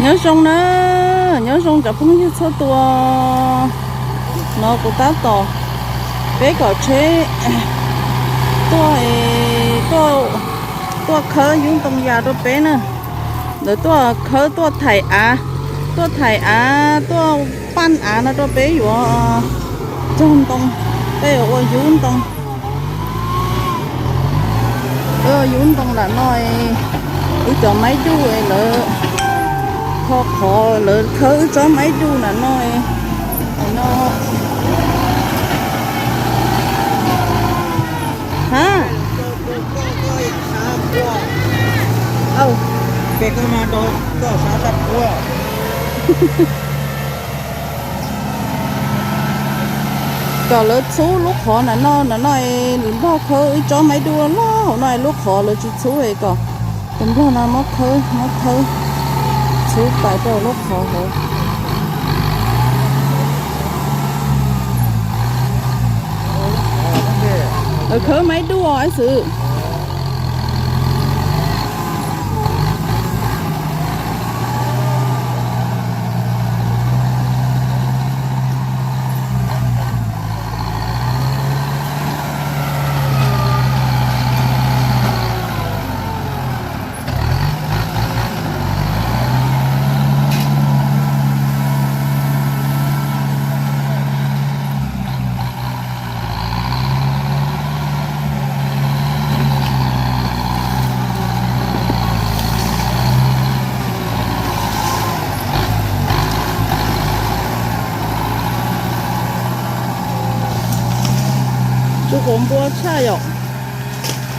Nyob zoo na, nyob zoo cov phooj ywg txhua tus. No kuv tab tom, peb kom tsheb tuaj, tuaj, tuaj khawb yub ntoo yas rau peb na. Lawv tuaj khawb, tuaj thaim av, tuaj thaim av, tuaj paj av no rau peb yuav cog ntoo, peb yuav ua yub ntoo. Peb ua yub ntoo nram no, wb cov maib duj lawv kho qhov, lawv khawb wb tsob maib duj nram no no. Ha, kom lawv txhub lub qhov nram no, nram no es lawv npog khawb wb tsob maib duj loj loj hauv no, lub qhov lawv tsis txhub es kom tus npog no muab khawb, muab khawb txhub pais rau lub qhov hauv. Lawv khawb maib duj os ib xwb. Tsuas npua tshaj yom,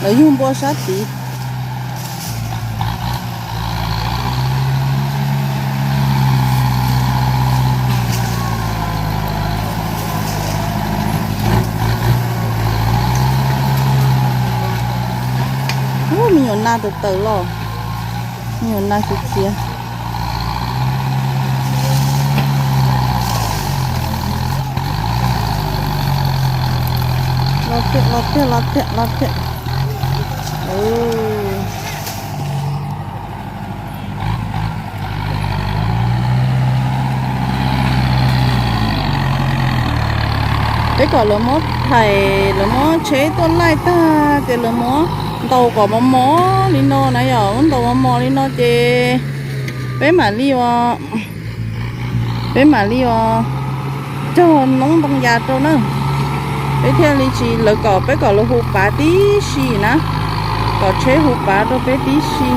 lawv yug npua sab tid. Ub, me nyuam nas tawm tawm los, me nyuam nas khiav khiav. Los tiag, los tiag, los tiag, los tiag. Peb kom lawv muab thaim, lawv muab tsheb tuaj laij tag ces lawv muab ntaus kom mos mos li no na yom, muab ntaus mos mos li no ces peb mam li ua, peb mam li ua cog noob ntoo yas rau na. Peb thiaj li tsis, lawv kom, peb kom lawv hu pav tib si na, kom tsheb hu pav rau peb tib si,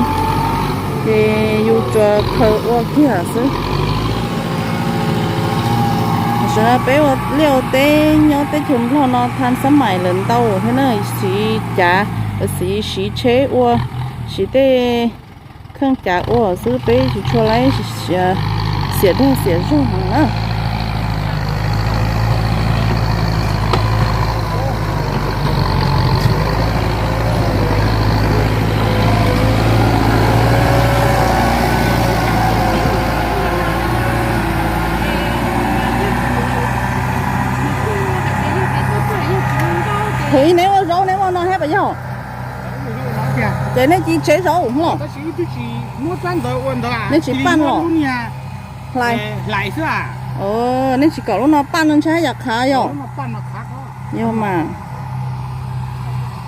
ces yus tsuas khaws ua kiag xwb. Tam sim no peb ua liaj ua teb nyob teb chaws Nplog no thaj xab mais lawm ntau thiab na, siv cav, siv, siv tsheb ua, siv tej kheej cav ua xwb, peb tsis tshua laib xiam dag xiam zog na. Thaum ub neb ua zaub neb ua no thiab puas yog? Ces nej tsis tsev zaub los? Nej tsis paj los? Hlais. Nej tsis kom lub no paj no ntshai yam qhav yog? Yog mas.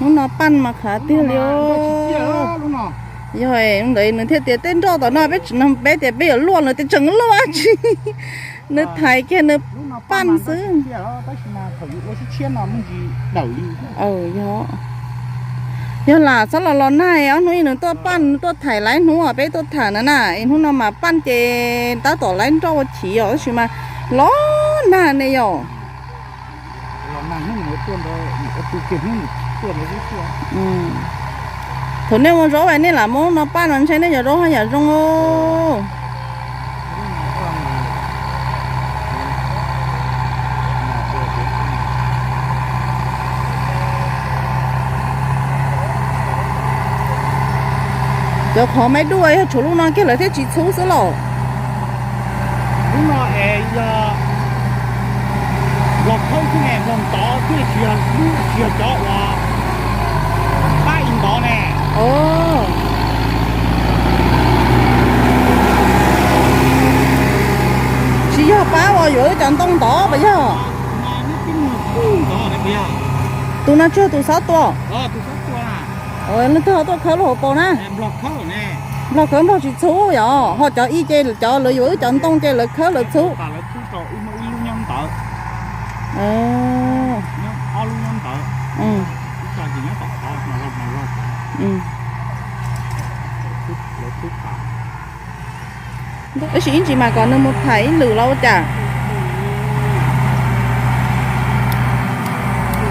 Lub no paj mas qhav tiag li. Yog ntawd nws thiaj tias tej nroj tom no peb tsis nug peb tias peb yuav luaj, nws tias tseem luaj tsis, nws thaiv kiag nws paj xwb. Yog, yog lam txhob los los nag, ob hnub nws tuaj paj, nws tuaj thaim laib hnub peb tuaj tham na na, hnub no mas paj ces tab tom laib nroj ua chiv os, tab sis mas los nag ne yom. Thaum nej ua zaub nej lam muab no paj no ntshai nej cov zaub haj yam zoo. Cov qhov maib duj yog tshuav lub no kiag lawv thiaj tsis txhub xwb los? Lub no es yog los khawb xwb ne, los ntov thiaj tsis yog lub, tsis yog cov uas pab ib ntov ne. Yuav wb cov ntoo ntov puas yog? Tus no tsis yog tus Xob Tuam. Leej twg ho tuaj khawb lub hauv paus na? Nplog khawb Nplog tsis txhub yom, ho cov ib ce cov lawv yuav wb cov ntoo ces lawv khawb lawv txhub. Tab sis ib ntsis mas kom nws mus tham ib lwm los ua cas.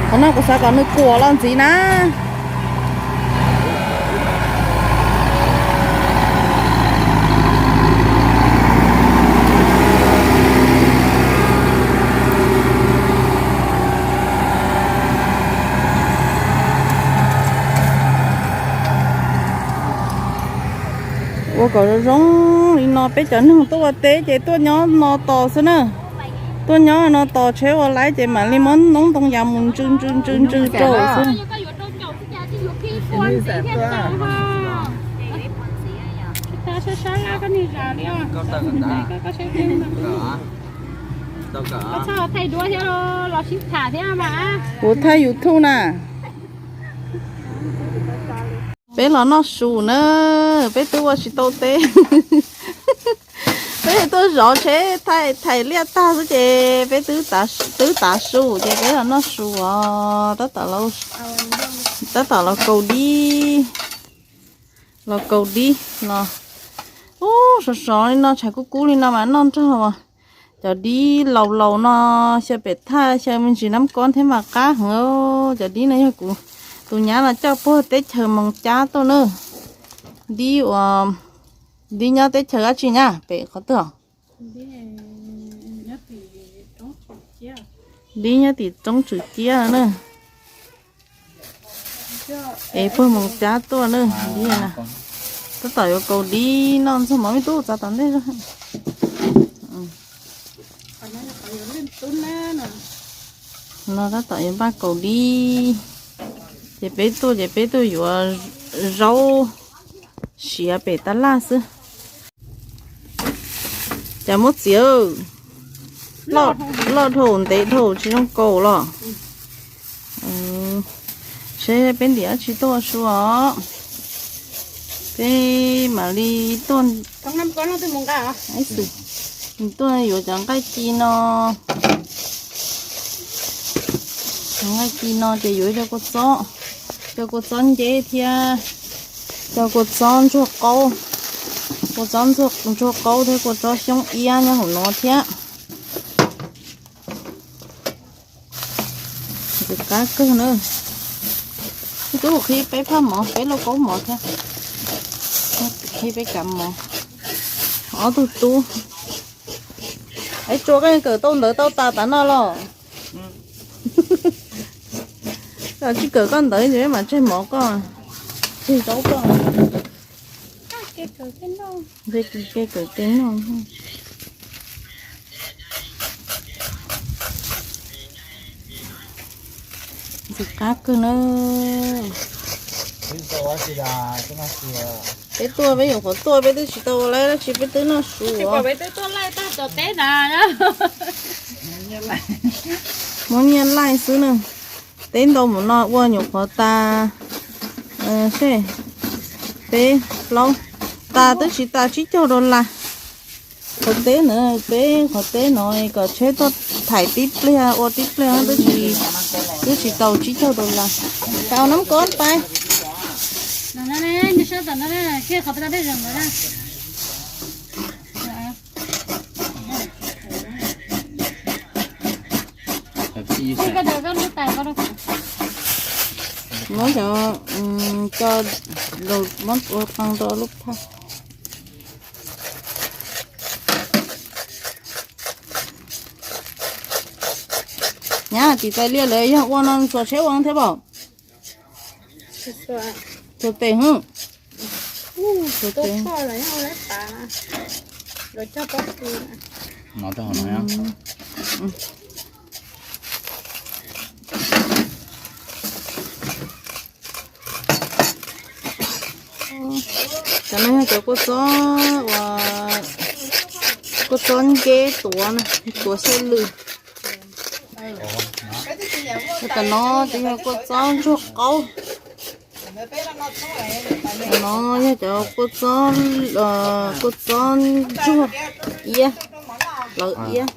Qhov no kuv xav kom nws kuam los ntxiv na. Ua kom zoo zoo li no, peb cov neeg tuaj ua teb ces tuaj nyob no tos xwb na. Tuaj nyob no tos tsheb ua laib ces mam li muab noob ntoo yas mus ntsw ntsw ntsw ntsw rau xwb. Kuv thaij YouTube na. Peb los noj su na, peb twb ua tsis tau teb. Peb tuaj zov tsheb thaij liaj tag xwb ces peb twb tav su ces peb los noj su os. Tab tom los kaus dib, los kaus dib los. Ub, sov sov li no, tshav kub kub li no mas noj nrog cov dib laus laus no, xyaw pem thaj xyaw me ntsis nab kob thiab mas qab heev. Cov dib no yog kuv tus nyab no coj puag teb chaws Moos Cab tuaj na. Dib uas, dib nyob teb chaws dab tsi nyab, pem qhov twg? Dib nyob tim roob Tswm Ciab na. Es puag Moos Cab tuaj na. Tab tom yuav kaus dib noj ntxuag mov me tub txav tom ntej. No tab tom yuav npaj kaus dib. Ces peb tuaj ces peb tuaj yuav zaub siav pem tab laj xwb. Cas muab txiav, loj dhau ntev dhau tsis zoo kaus los. Seb peb ntim dab tsi tuaj su os. Peb mam li tuaj, tuaj yuav cov nqaij ci no. Cov nqaij ci no ces yuav cov kua txob, cov kua txob nceb thiab cov kua txob ntsuag qaub, kua txob ntsuag qaub thiab kua txob xyoob iab nyob hauv no thiab. Ntxim qab kawg na. Tub qhib peb phaj mov, peb lauj kaub mov thiab. Qhib peb kav mov. Ob tug tub. Es Tsua, koj kawm tau ntawv tau tas tav no los? Koj tsis kawm koj ntawv ces peb mam tseg mov koj, tseg zaub koj. Ntshe kuv ke kawm tes noj. Ntxim qab kawg na. Peb tuaj peb nyuam qhuav tuaj peb twb tsis tau ua laib dab tsi peb twb noj su os. Muab nyiaj laij xwb na. Teb ntau mus no ua nyuam qhuav tas, seb, peb plaub, tas twb tsis tas tsib caug dollar. Qhov teb na, peb qhov teb no kom tsheb tuaj thaiv tib pliag ua tib pliag twb tsis, twb tsis tau tsib caug dollar. Tau nab kob pais. Muab cov, cov, muab ua qee rau lub phaj. Nyab, tiv tais liaj lawv yog ua no txuas tsheb ua thiab pom? Txuas tes, txuas tes. Cov no yog cov kua txob uas Kua txob nceb tuav, tuav xyab lwm. Tam no ces yog kua txob ntsuag qaub. Tam no yog cov kua txob, kua txob ntsuag iab, lawv iab.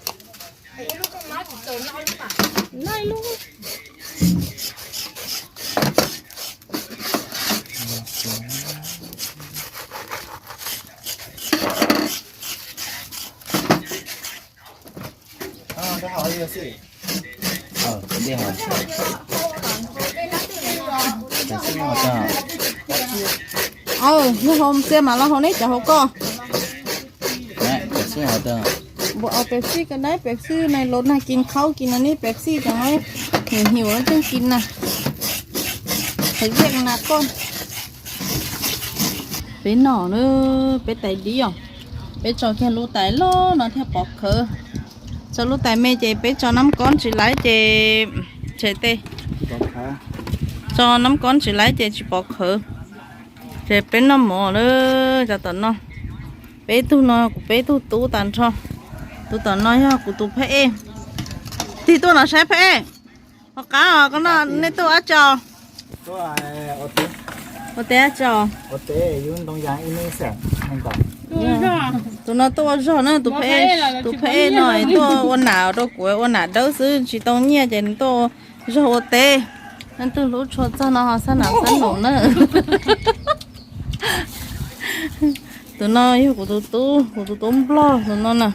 Aw, yog hauv xiab mas los hauv neb cov hauv koj. Pepsi ka nab, Pepsi na, los nag kis khaub kis no neb Pepsi cov hnyuv hnyuv no coj kis na. Hais yeej na koj. Peb noj na, peb tais dib os. Peb tso kiag lub tais loj no thiaj pov khawv. Tso lub tais me ces peb tso nab koob tsis laib ces tshem tej. Tso nab koob tsis laib ces tsis pov khawv. Ces peb noj mov lawm, cov tom no. Peb tug no kuv peb tug tub tag nrho. Tus tom no yog kuv tus phab ej. Tig tuaj no saib phab ej. Ho qab os, koj noj nej tuaj ua tsi? Ua teb ua tsi? Tus no tuaj ua zog na, tus phab ej no tuaj ua nam rau kuv, ua nam dawb xwb tsis tau nyiaj ces nws tuaj zog ua teb. Leej twg hlub tshua txog no ho xab nam xab num na. Tus no yog kuv tus tub, kuv tus tub nplog tus no na.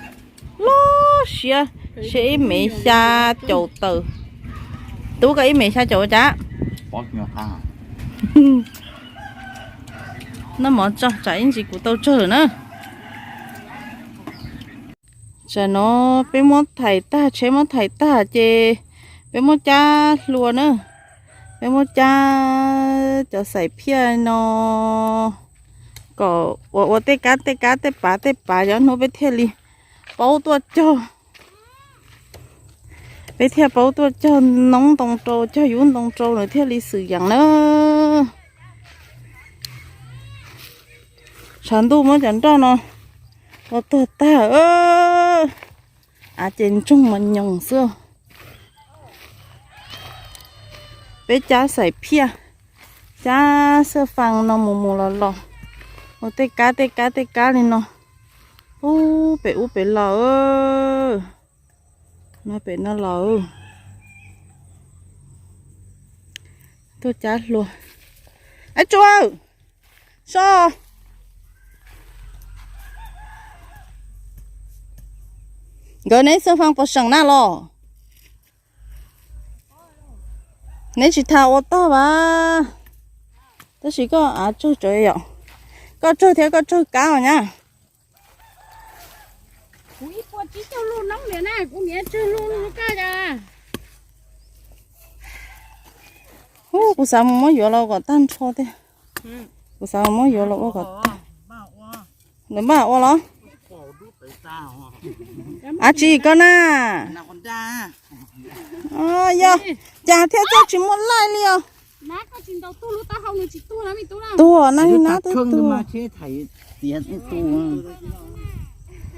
Loj siab, siab ib mev xya caum tawm. Tub koj ib mev xya caum ua cas? Noj mov tso tsam ib ntsis kuv tau tsawg na. Tsam no peb muab thais tag, tsheb muab thais tag ces peb muab cab hlua na. Peb muab cab cov xaim phiaj no kom ua ua tej kab tej kab tej pav tej pav, cov hnub peb thiaj li paub tuaj cog. Peb thiaj paub tuaj cog noob ntoo rau, cog yub ntoo rau nws thiaj li xwm yees na. Tshav ntuj muab cov nroj no ua tuag tag. Av ces ntsoog mas nyoos xwb. Peb cab xaim phiaj, cab xaj faa no mus mus los los, ua tej kab tej kab tej kab li no. Ub pem ub pem los, no pem no los. Tuaj cab hlua. Ab Tsua, so, nkawd neb xaj faa pos seem na los? Neb tsis tas ua tag vas, tab sis koj av tsawg tso yom. Koj tsawg thiab koj tsawg kab os nyab. Ub, kuv xav mus muab yuav los kom tag nrho tiag. Kuv xav mus muab yuav los ua kom tag. Lawv npaj ua los? Av tsis koj na. Yog, cas thiaj txawj tsis muaj laij li os. Tuag na, nab twb tuag.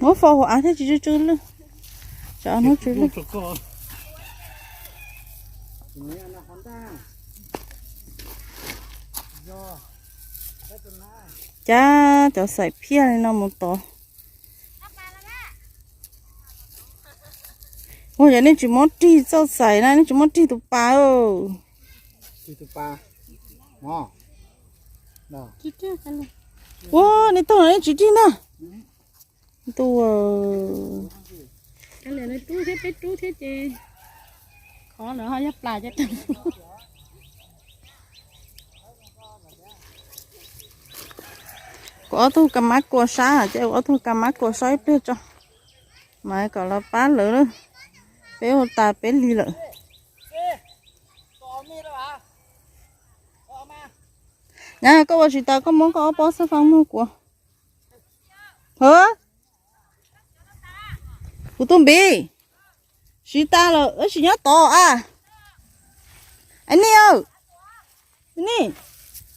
Muab faus hauv av thiaj tsis tsw tsw lwj. Tsam hnub tsw lwj. Cab cov xaim phiaj li no mus tod. Ua yog nej tsis muab rig txoj xaim na, nej tsis muab rig tus pas. Ua, nej tuaj no nej tsis rig na. Ntuj. Kuv ob tug kab mab kua sab, ces kuv ob tug kab mab kua sab ib pliag tso, mas kom los pab lawv. Peb ua tas peb lig lawm. Nyab, koj ua tsis tas koj muab koj ob pob xab fab muag kuv. Hov, kuv tus npiv, siv tas lawm, wb tsis nyob tod a. Ai Nis aw, Nis,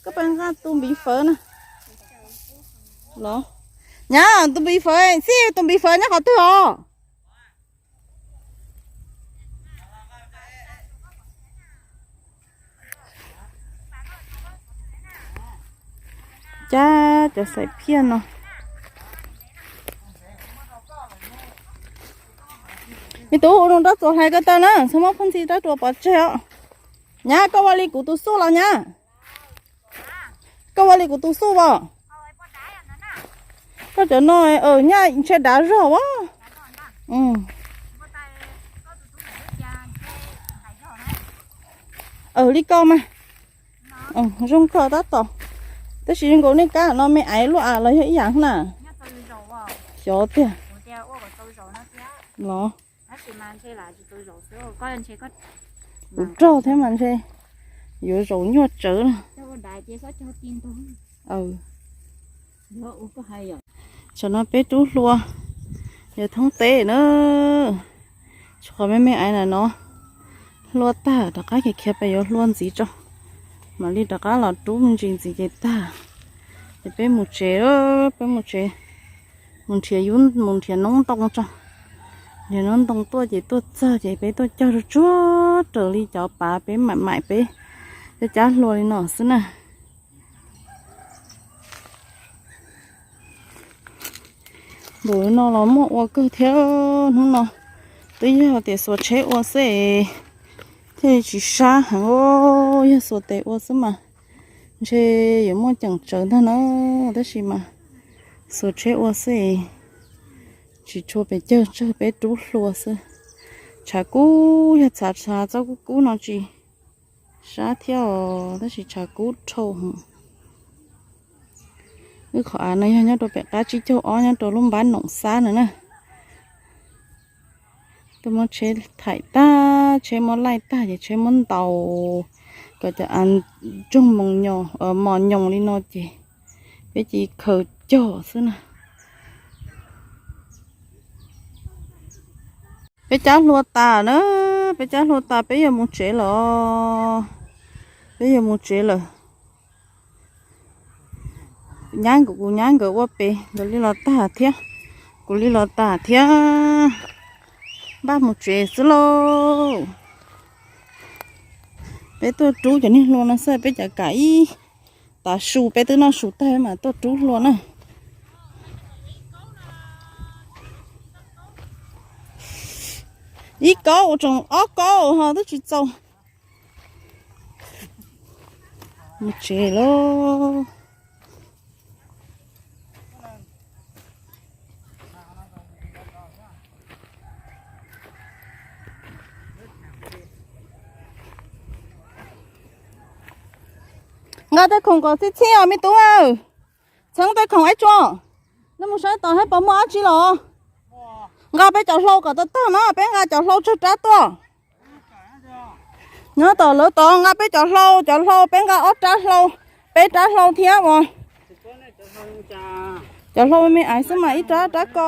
koj pab nqa tus npiv fawv na los. Nyab, tus npis fawv, xib, tus npis fawv nyob qhov twg os? Cab cov xaim phiaj no. Me tub, ua rau rab txuas hlais ko taw na, txhob muab phoj ntxhi rab txuas pov tseg os. Nyab, koj ua li kuv tus xuj los nyab? Koj ua li kuv tus xuj os? Koj cov no, nyaj ntshe dav zog as. Li koj mas. Zoo kawg tab tom. Tab sis zoo nkaus nej kab no me aiv luaj a los yog ib yam na? Xyov tiag. Los kuv rog thiab mas ntshe yuav zaum nyuaj tsawv na. Tsam no peb rub hlua, yog thoob teb na. Tshuav me me aiv na no, hlua tag rov qab khiav khiav pem yuav hlua ntxiv tso, mam li rov qab los rub me ntsis ntxiv ces tag. Ces peb mus tsev, peb mus tsev, mus nrhiav yub, mus nrhiav noob ntoo tso. Nrhiav noob ntoo tuaj ces tuaj txog ces peb tuaj cog tsuag tsuag raws li cov pav peb mam maim peb cab cab hlua li no xwb na. Npaum no los muaj ua kawg thiab, hnub no twb yog tias xuas tsheb ua xwb thiaj li tsis sab heev, yog xuas tes ua xwb mas ntshe yuav muaj ceem tsawv ntag na, tab sis mas xuas tsheb ua xwb, tsis tshua pes tsawg, tsawg peb rub hlua xwb. Tshav kub, yog tshav, tshav txob kub kub no tsis sab thiab os, tab sis tshav kub dhau heev. Wb qhov av no yog nyob rau pem qab tsib caug ob nyob rau lub npab Noom Xab no na. Tuaj muab tsheb thaim tag, tsheb muab laij tag ces tsheb muab ntaus kom cov av ntsoog mos nyoos li no ces peb cia li khaws cog xwb na. Peb cab hlua tas na, peb cab hlua tas peb yuav mus tsev lawm, peb yuav mus tsev lawm. Nyab nkawd, kuv nyab nkawd ua pem, nkawd li los tag thiab, kuv li los tag thiab, npaj mus tsev xwb lauj. Peb tuaj rub cov niag hlua no xwb, peb cov kam ib tav su peb twb noj su tag mas tuaj rub hlua na. Ib kaub ua tsoom ob kaub ho twb tsis txaus. Mus tsev lauj. Nqa tej khoom kom txhij txhij os me tub. Txheeb tej khoom ib tsuag. Nej mus saib tos saib puas muaj dab tsi los. Nqa peb cov hlau kom tag tag no, peb nqa cov hlau tsawg rab tuaj. Nyob tom lawv tod nqa peb cov hlau, cov hlau peb nqa ob rab hlau, peb rab hlau thiab uas cov hlau me aiv xwb mas ib rab rab ko.